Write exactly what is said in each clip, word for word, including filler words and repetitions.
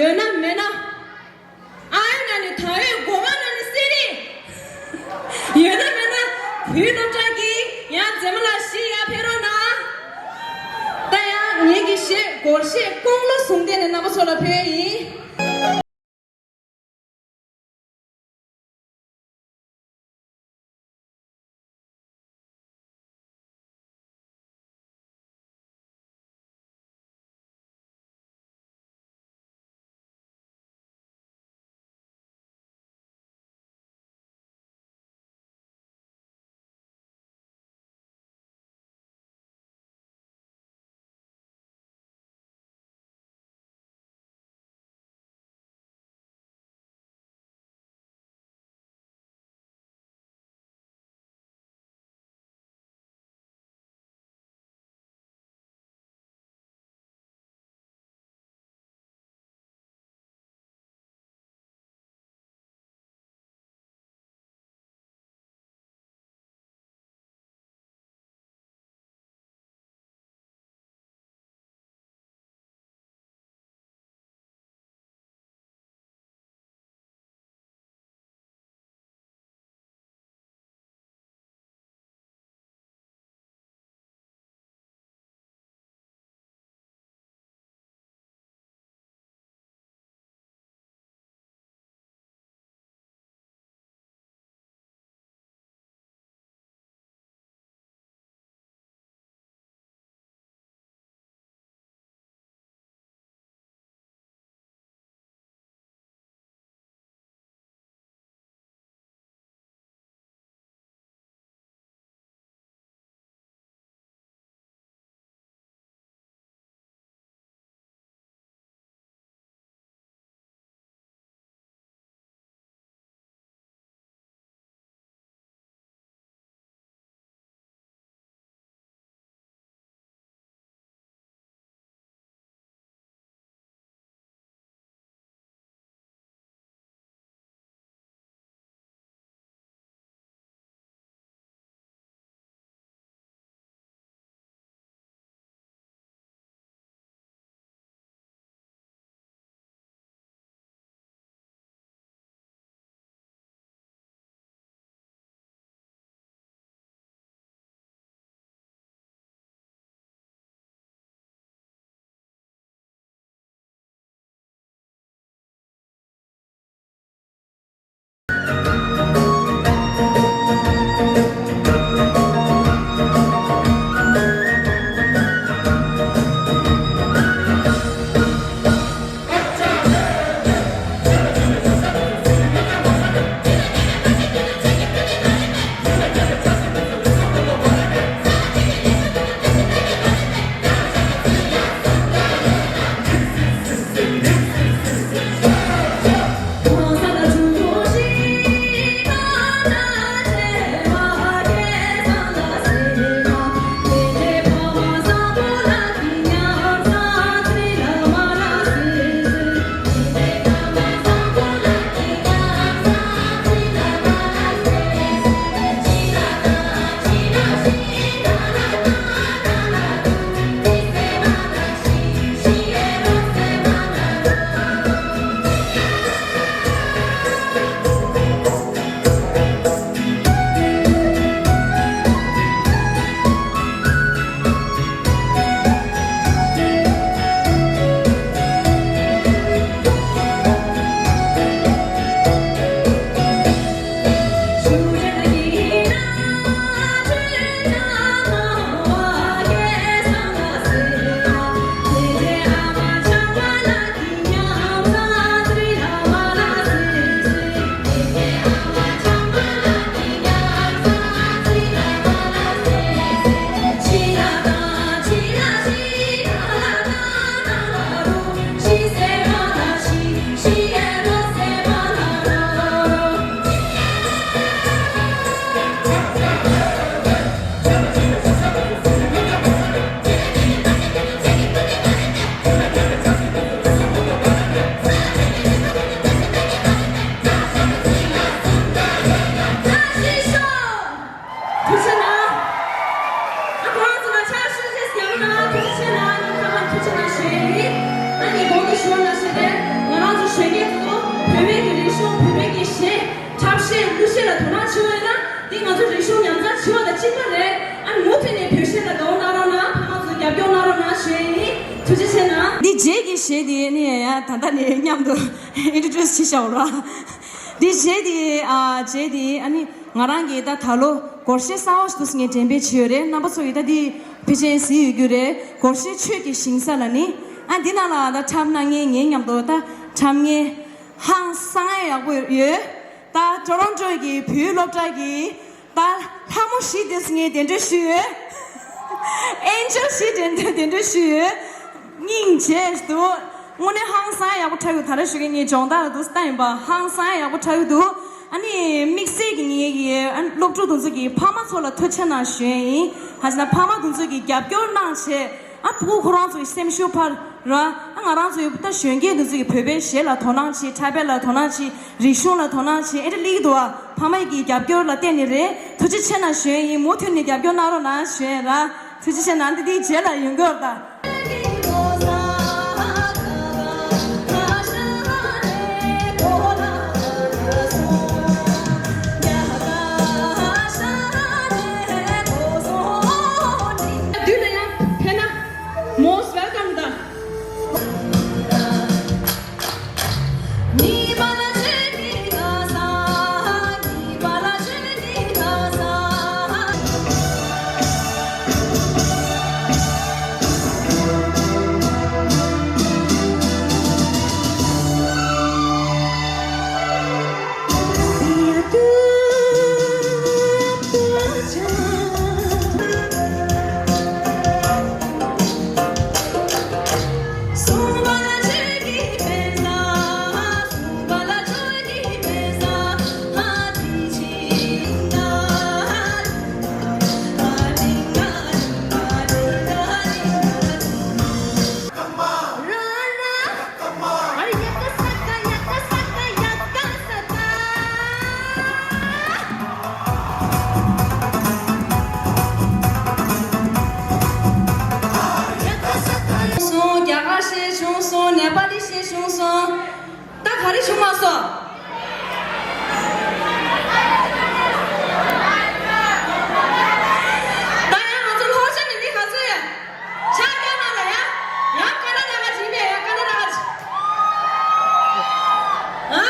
ཡོད་ན་མེད་ན། ཨ་ཡོད་ན་ནི་ད་ཡོད་གོ་མ་ན་ནི་སེ་རི། ཡོད་ན་མེད་ན་བུའི་སློབ་གྲྭ་གི་ཡང་མཛེས་མ་ལ་ཤི་ཡ་ཕེ་རོ་ན། ད་ཡང་ངེད་ཀྱི་གཞས་སྒོར་གཞས་ཀོང་ལོ་ཟུང་དེ་ནས་རྣམ་པ་ཚོ་ལ་ཕེ་ཡིན། འདི་རྗེས་ཀྱི་གཞས་དེ་ནི་ཡ་ད་ལྟ་ནས་མཉམ་དུ་ཨིན་ཊྲོ་ཌིའུ་སི་བྱེད་བཞག་ར། འདི་གཞས་དེ་ཨ་རྗེས་དེ་ཨ་ནི་ང་རང་གིས་ད་ད་ལོ་སྒོར་གཞས་གསར་བ་ཞིག་འདུག་ཟེར་ངས་འགྲེམས་སྤེལ་བྱས་ཡོད་རེད། རྣམ་པ་ཚོ་ཡིས་ད་འདི་ཕལ་ཆེར་གཟིགས་ཡོད་རྒྱུ་རེད། སྒོར་གཞས་ཆོས་ཀྱི་ཞིང་ས་ལ་ནི་ཨ་འདི་ནང་ལ་ད་འཁྲབ་གནང་མཁན་ངའི་མཉམ་དུ་ད་འཁྲབ་མཁན་ཧང་སང་ཡག་པོ་ཡོད། ད་ཊོ་རོན་ཊོ་གི་བོད་སློབ་གྲྭ་གི་ད་ལྷ་མོ་བཞི་དེ་ངས་གདན་འདྲེན་ཞུས་ཡོད། ཨེན་ཇེལ་བཞི་གདན་གདན་འདྲེན་ཞུས་ཡོད། སྙིང་རྗེ་འདུག་དངོས་གནས་ཧང་སང་ཡག་པོ་འཁྲབ་ཡོད། ད་རེས་ཞུ་གི་ངས་སྦྱོང་བརྡར་ལ་འདུག་སེ་བལྟས་ཡིན་པ། ཧང་སང་ཡག་པོ་འཁྲབ་ཡོད་འདུག་ཨ་ནི་དམིགས་བསལ་གྱི་ངེད་ཀྱི་ཨ་སློབ་ཕྲུག་དེ་ཚོ་གི་ཕ་མ་ཚོ་ལ་ཐུགས་རྗེ་གནང་ཞུ་ཡས་ཡིན། ག་ཅི་ན་ཕ་མ་དེ་ཚོ་གི་རྒྱབ་སྐྱོར་གནང་བྱས། ཨ་ཕྲུ་གུ་ཁོ་རང་ཚོ་ཡི་སེམས་ཤུགས་འཕར་ར། ཨ་ང་རང་ཚོ་ཡི་ད་གཞོན་སྐྱེས་འདི་ཚོ་གི་བོད་པའི་གཞས་ལ་དོ་སྣང་བྱེད། འཁྲབ་པ་ལ་དོ་སྣང་བྱེད། རིག་གཞུང་ལ་དོ་སྣང་བྱེད། ཨེ་འདྲ་སླེབས་ཀྱི་འདུག་ཨ་ཕ་མ་ཡི་གི་རྒྱབ་སྐྱོར་ལ་བརྟེན་ནས་རེད། ཐུགས་རྗེ་ཆེ་གནང་ཞུ་ཡས་ཡིན། མུ་མཐུད་ནས་རྒྱབ་སྐྱོར་གནང་རོགས་གནང་ཞུ་ཡས་ར། ཐུགས་རྗེ་ཆེ་གནང་། འདི་འདིའི་རྗེས་ལ་ཡོང་གི་ཡོད་ད། དུས་ལ་ཡང་ཕེབས་ན་most welcome ད། སོང་། རྒྱ་གར་གཞས་བྱུང་སོང་། ནེ་པ་ལི་གཞས་བྱུང་སོང་། ད་ག་རེ་བྱུང་མ་སོང་། ད་ཡང་ང་ཚོ་ལྷོ་ཕྱོགས་ནས་མི་ག་ཚོད་ཡོད། ཕྱག་རྒྱ་གནང་རོགས། ཡ་ཡང་ཀ་ན་ཌ་ག་ཅིག་ཡིན་པས། ཡ་ཀ་ན་ཌ་ག་ཅིག་ཨ་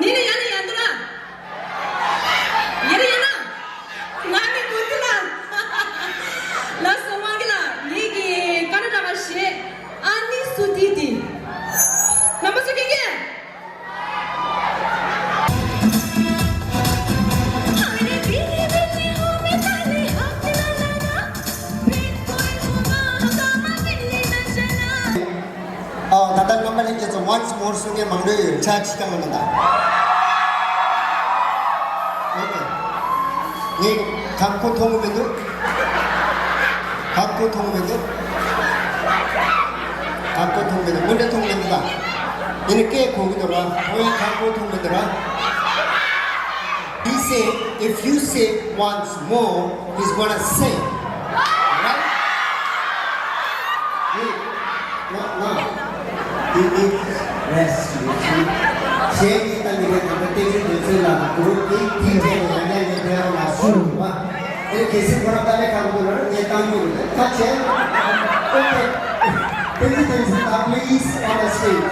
ནི་ནི་ཡ་ནི་ཡ་འདི་ལ་ཡ་ནི་ཡ་ན། ང་ནི་མུ་ཏུ་ལ། ལགས་སོ། དབང་གི་ལ་ངེད་ཀྱི་ཀ་ན་ཌ་ག་གཞས་ཨ་ནི་སུ་ཏི་ཏི། རྣམ་པ་ཚོ་མཁྱེན་གྱི། ཨོ། ད་ལྟ་རྣམ་པ་ལྷན་རྒྱས་ཚོ་once more གསུང་མཁན་མང་པོ་ཡོད། ཕྱག་ཕྱི་ཀ་མ་ན་ད། ངས་གང་གོ་མཐོང་གི་མི་འདུག་གང་གོ་མཐོང་གི་མི་འདུག་གང་གོ་མཐོང་གི་མི་འདུག་དངོས་འབྲེལ་མཐོང་གི་མི་འདུག་ད། ཡིན་ནའི་སྐད་གོ་གི་འདུག་ར། ཁོ་ཡང་གང་གོ་མཐོང་གི་མི་འདུག་ར། He said, if you say once more, he's gonna say. Right? Wait. No, no. He needs rest, you see. གཞས་ཀྱི་ད་ནི་རེད། ད་ལྟ་བསྟན་འཛིན་བདེ་ཆེན་ལགས་གུ་རུབ་ཀྱིས་དེའི་རྗེས་ལ་ཡང་ཡང་ཡང་དེ་རང་ལ་སུ་རུ་བ། ཨེ་གལ་སྲིད་ཁོ་རང་ད་ལྟ་གང་དགོས་ན་ངས་བཏང་རྒྱུ་རེད། ད་ཁ་ཆེ། Okay. བསྟན་འཛིན་བདེ་ཆེན་ལགས། Please on the stage.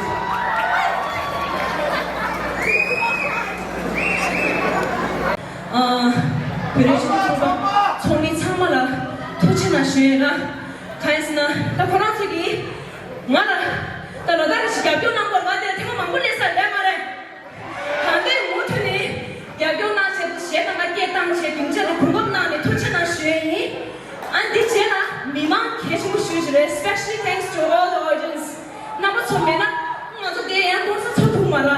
ཨ། བོད་རིགས་སྤྱི་མཐུན་ཚོགས་པ་ཚོགས་མི་ཚང་མ་ལ་ཐུགས་རྗེ་གནང་ཞུ་ཡས་ར། གང་ཡིན་ཟེར་ན་ད་ཁོ་རང་ཚོ་གིས་ང་ལ་ད་ལོ་ལྟར་རེ་བཞིན་རྒྱབ་སྐྱོར་གནང་དགོས། ང་དེ་ཐེངས་མ་མང་པོ་སླེབས་ས་རེད་མ་རེད། ད་ལྟའི་མུ་མཐུད་ནས་རྒྱབ་སྐྱོར་གནང་བྱས། གཞས་དང་སྐད་བཏང་བྱས། སྡིངས་ཆ་ལ་གོ་སྐབས་གནང་ནས་ཐུགས་རྗེ་གནང་ཞུ་ཡས་ཡིན། ཨ་འདི་རྗེས་ལ་མི་མང་གལ་ཆེན་པོ་ཞེ་པོ་ཅིག་རེད། Specially thanks to all the audience. རྣམ་པ་ཚོ་མེད་ན་ང་ཚོ་འདིར་ཡང་གཏོང་ས་ཚོར་ཐུབ་མ་རེད།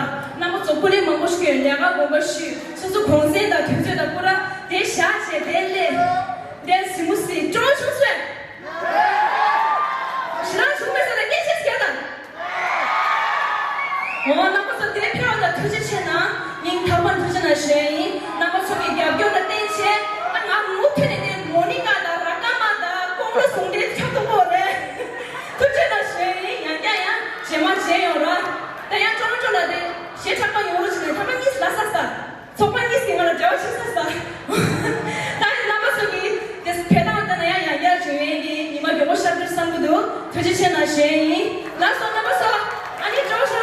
རྣམ་པ་ཚོ་སྐུ་ལས་མང་པོ་ཞིག་ཡོད། ལས་ཀ་དགོངས་པ་ཞུས། སོ་སོ་གུང་སེང་དང་དུས་ཚོད་དང་སྐུ་ར་དེ་བཞག་བྱས་དེ་སླེབས། དེ་གཟིགས་མོ་གཟིགས། སྤྲོ་བོ་བྱུང་སོང་། ཞེ་དྲག་བྱུང་མེད་ས་ལ་སྐད་ཆ་ཟེར་དང་། འོ། རྣམ་པ་ཚོ་དེ་ཕེབས་པ་ལ་ཐུགས་རྗེ་ཆེ་གནང་། སྙིང་ཐག་པ་ནས་ཐུགས་རྗེ་གནང་ཞུ་ཡས་ཡིན། རྣམ་པ་ཚོ་གི་རྒྱབ་སྐྱོར་ལ་བརྟེན་བྱས་ད་ང་མུ་མཐུད་ནས་དེ་མོ་ནི་ཀ་དང་ར་ཀ་མ་དང་ཀོང་ལོ་ཟུང་འབྲེལ་ཁྱབ་ཏུ་བོ་རེད། ཐུགས་རྗེ་གནང་ཞུ་ཡས་ཡིན། ཡང་བསྐྱར་ཡང་རྗེས་མ་མཇལ་ཡོང་ར། ད་ཡང་ཀྲོ་རོན་ཀྲོ་ལ་དེ་གཞས་འཁྲབ་པ་ཡོང་རོགས་བྱས་ནས་ཐ་མ་གཉིས་ལ་ས་ས། ཚོགས་པ་གཉིས་ཀྱིས་ང་ལ་འབྲེལ་བ་བྱེད་ས་ས། ད་ཡིན་རྣམ་པ་ཚོ་གིས་དེ་ཕེབས་སྟངས་ལྟ་ན་ཡང་ཡང་བསྐྱར་བྱུང་ཡས་ཀྱི་ཉི་མ་མགྱོགས་པོ་ཤར་འགྲོ་བསམ་གྱི་འདུག་ཅི་བྱས་ན་ཞེས་ཡིན། ལགས་སོ་རྣམ་པ་ཚོ། ཨ་ནི་ཇོ་ཤ་